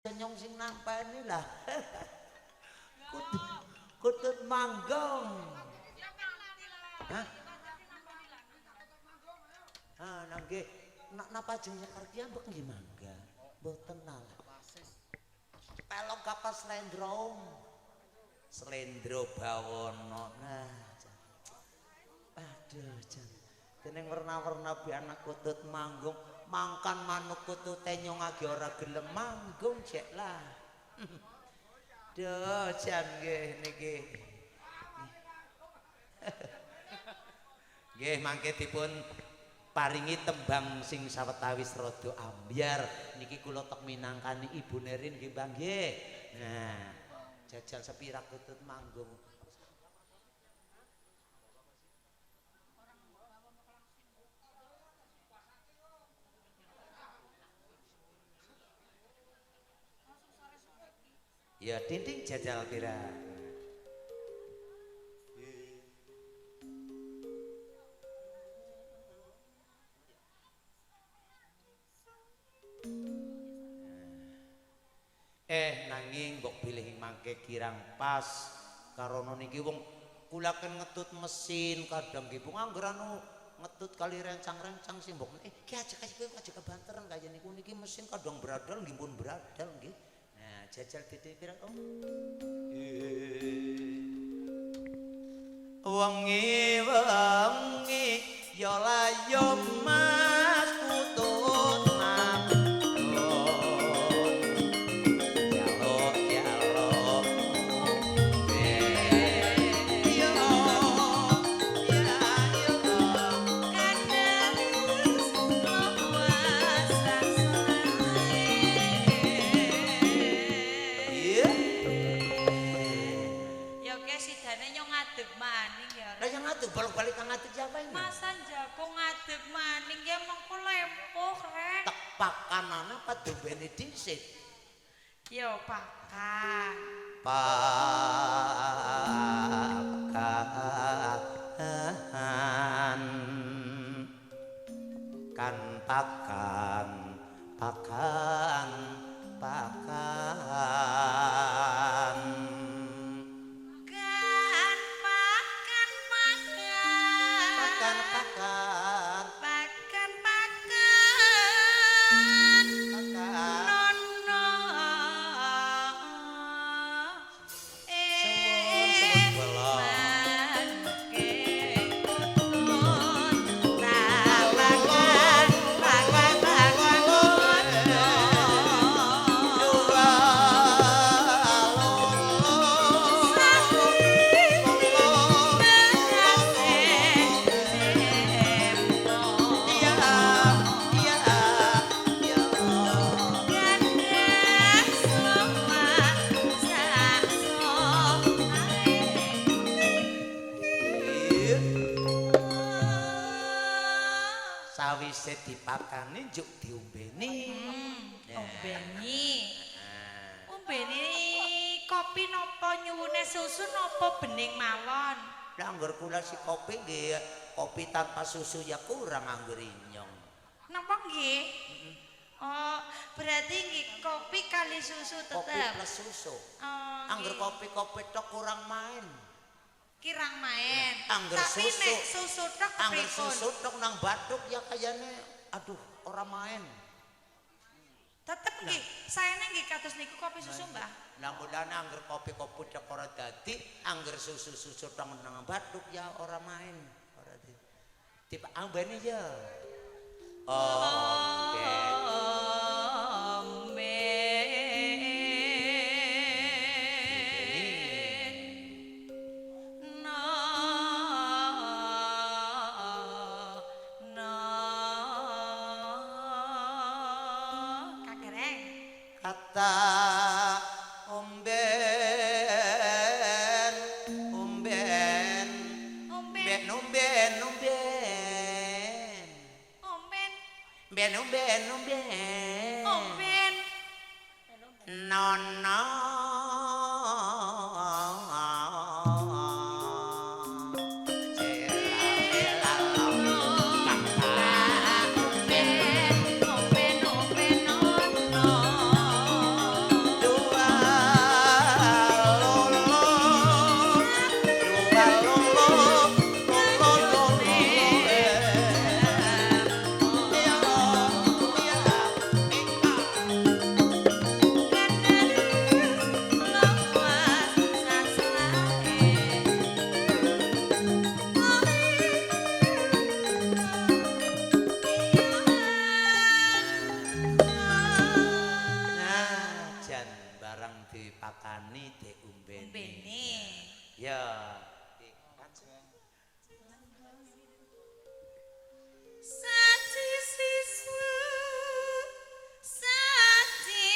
Nyong sing nampani lah. Kutut manggung. Hah? Ah, nggih. Napa ajeng nyekar ki ambek nggih mangga. Mboten lah. Pelog kapal slendro. Slendro bawono. Nah. Aduh, jan. Dening werna-werna bi anak kutut manggung, mangkan manuk kutute nyong agi ora gelem manggung cek lah. Duh, jan nggih niki. Nggih, mangke dipun paringi tembang sing sawetawis rada ambyar. Niki kula tek minangkani Ibu Nerin nggih, Bang nggih. Nah, jajal sepirak kutut manggung. Ya dinding jajal pira. Nanging mbok bilih mangke kirang pas karono niki wong kula ken ngetut mesin kadang nggih bu angger anu ngetut kali rencang-rencang sing mbok ki aja kowe aja kebanteran kaya niku niki mesin kadang bradal nggih pun bradal nggih. Nah, jajal titik pirang om. Wengi-wengi ya layo Mas kutut manggung. Jaluk-jaluk yo ya yo iya. Ya oke sidane nyong ngadeg maning ya. Lah yang ngadeg bolak-balik kang ngadeg siapa ini? Masa jago ngadeg maning ya mengko lempoh rek. Tek pakanane apa dombene dhisik? Ya pakan. Pakan kan pakan pakan pakan Kan pakan makan. pakan pakan Pakan pakan. pakan Nono. Suwun suwun bala. Mangke kutut tak pakan pakan pakan kutut. Sawise dipakani njuk diombeni. Ombeni. Ombeni kopi napa nyuwune susu napa bening mawon? Lah angger kula si kopi nggih kopi tanpa susu ya kurang angger inyong. Napa nggih? Oh, berarti nggih kopi kali susu Kopi tetep. plus susu. Oh, Angger nggih. kopi-kopi tok kurang main. Kirang main. Angger Tapi susu. nek susu tok Angger kepripun? susu tok nang bathuk ya kayane aduh ora main. Tetep nggih, saene nggih kados niku kopi susu, Mbah. Lah mulane angger kopi-kopi tok ora dadi, angger susu-susu tok nang bathuk ya ora main. Ora dadi. Tipe ambene ya. Oke. Ombe. No. No. Kagereng. Kata omben omben Omben. ben omben omben Omben. ben omben omben Omben. nono Omben, omben, omben, nono. Barang dipakani diumbeni. Umbene. Ya. Saji sisu saji.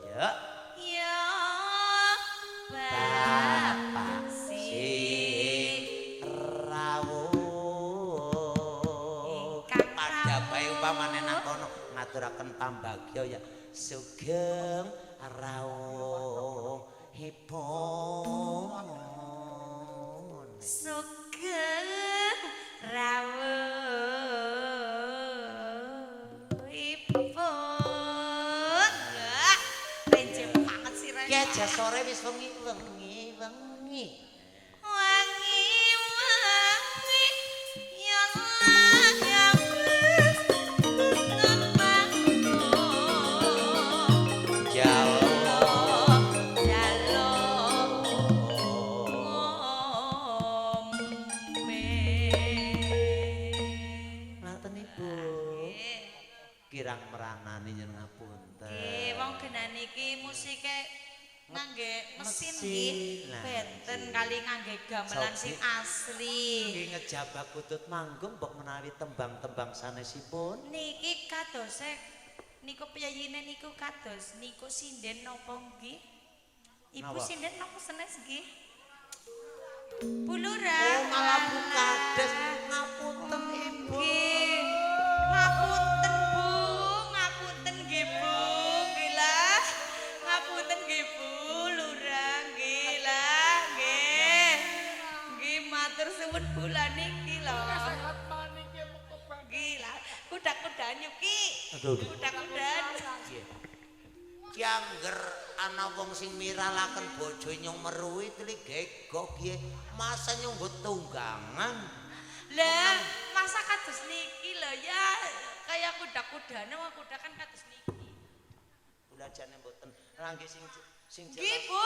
Ya. Ya Bapak Bapak sing sing rawuh Ingkang padha bae rawuh. Upamane nang kono ngaturaken pambagya ya sugeng rawuhipun. Sugeng rawuhipun. Wah, renceng banget sih Ren. Ki aja sore wis wengi wengi wengi. Wangi wangi ya Allah ya Jauh. Jaluk ngombe. Ngaten Ibu. Kirang meranani nyen ngapunten. Nggih, wong genan iki musike ngangge mesin nggih. Mesin. Lah, Benten kali ngangge gamelan sing asli. Nggih ngejabah kutut manggung mbok menawi tembang-tembang sanesipun. Niki kadose niku piyayine niku kados niku sinden napa nggih? Ibu Napa? sinden napa senes nggih? Bu Lurah. Oh, malah Bu Kades ngapunten Ibu. Nggih. Ngapunten Bu, ngapunten nggih Bu, nggih lah. Ngapunten nggih Bu Lurah, nggih lah, nggih. Nggih matur suwun bulan niki lho. Nggih lah, kuda-kudaan yuki. Aduh, aduh. Kuda-kudaan. Ki angger ana wong sing miralaken bojo nyong meruhi tli gegok kiye. Masa nyong nggo tunggangan. Lah, masa kados niki lho ya kaya kuda-kudane wong kuda kan kados niki. Kula jane mboten. Lah nggih sing sing Nggih, Bu.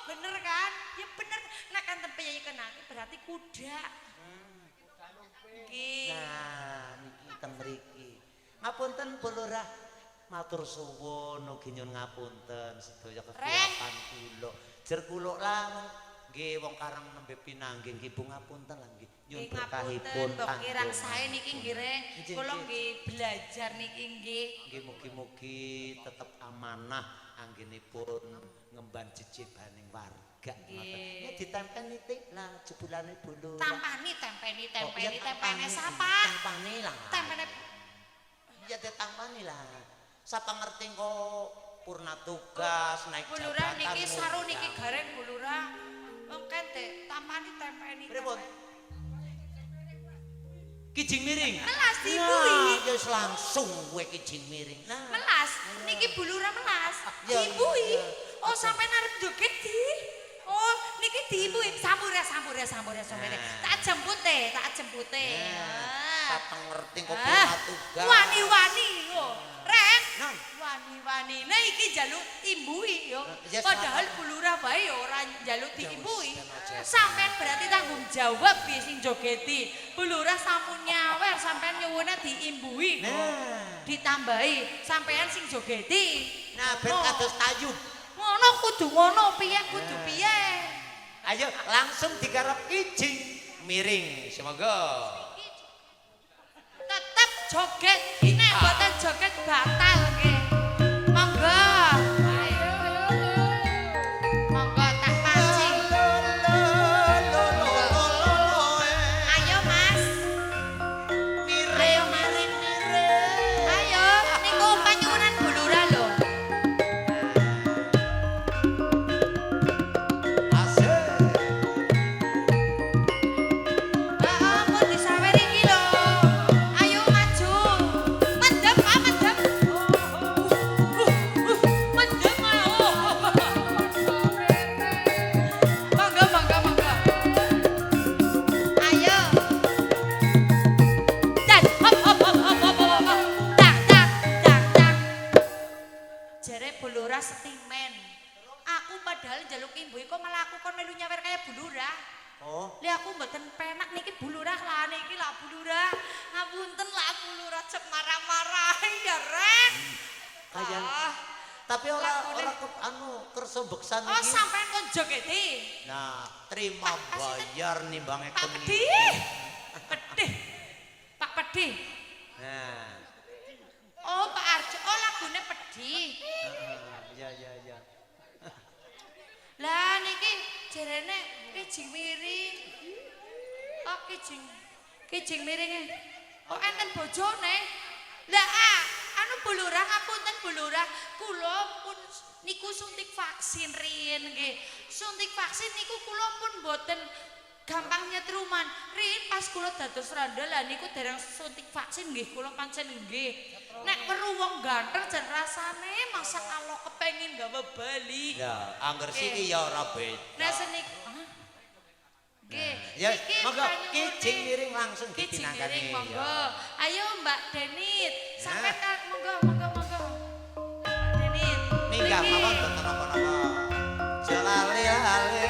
Bener kan? Ya bener. Nek kanten piyayi kenake berarti kuda. Nggih. Nah, niki teng mriki. Ngapunten Bu Lurah. Matur suwun ugi nyuwun ngapunten sedaya kesiapan kula. Jer kula lah nggih wong karang nembe pinanggih nggih Bu ngapunten lah nggih. Nyuwun Nggih ngapunten, berkahipun mbok kirang sae niki nggih Reng. Nggih, Kula nggih. nggih belajar niki nggih. Nggih mugi-mugi tetep amanah anggenipun ngemban jejebaning warga ngoten. Nggih. Ya ditempeni tik lah jebulane Bu Lurah. Tampani tempeni Oh, iya, tempeni tempene tampani. sapa? Tampani lah. Tempene Ya ditampani lah. Sapa ngerti kok purna tugas naik Bu Lurah jabatan. niki saru niki ngundang. gareng Bu Lurah. Wong kente tampani tempeni. Pripun? tempeni. Kijing miring. Melas diibui. Nah, ya wis langsung kowe kijing miring. Nah, Melas, niki Bu Lurah melas. Ya, Diibui. iya. Oh, sampean arep joget di. Oh, niki diibui. Sampure sampure sampure sampure. Nah. Tak jempute, tak jempute. Nah, sapa ngerti kok Ah, purna tugas. Wani-wani yo. Reng. Nah. Wani-wanine iki njaluk imbui yo. Ya, Padahal salah. Bu Lurah bae yo ora njaluk Ya wis, diimbui. ben aja. Sampean berarti tanggung jawab piye sing jogeti. Bu Lurah sampun nyawer sampean nyuwune diimbui. Nah. Ditambahi sampean sing jogeti. Nah, ben Ngono. kados tayub. Ngono kudu ngono piye kudu Nah. piye. Ayo langsung digarap kijing miring. Semoga. Tetep joget. Nek mboten joget batal nggih. Monggo. Monggo tak pancing. Ayo Mas. Miring, miring, miring. Ayo niku jerene Bu Lurah setimen. Aku padahal njaluk imbuh kok malah aku kon melu nyawer kaya Bu Lurah. Oh. Lah aku mboten penak niki Bu Lurah lah niki lah Bu Lurah. Ngapunten lah Bu Lurah cep marah-marah ya rek. Kaya tapi ora ora anu kersa beksan iki. Oh sampean kon jogeti. Nah, terima bayar nimbange Pak Pedih. Pedih. Pak Pedih. Nah. Oh Pak Arjo, oh lagune pedih. Iya iya iya. Lah niki jerene kijing miring. Oh kijing miring. Oh enten bojone. Lah anu Bu Lurah ngapunten Bu Lurah, kula pun niku suntik vaksin riyin nggih. Suntik vaksin niku kula pun mboten gampang nyetruman. Riyin pas kula dados randha lah niku dereng suntik vaksin nggih kula pancen nggih. Nek weru wong ganteng jan rasane masa kalau kepengin gawe bali. Ya, angger siki ya ora beda. Nah senik nggih. Ya, monggo kijing miring langsung dipinangkani. Monggo. Ayo Mbak Denit, sampai kan monggo monggo monggo. Mbak Denit. Minggah mawon boten napa-napa. Jalale ale.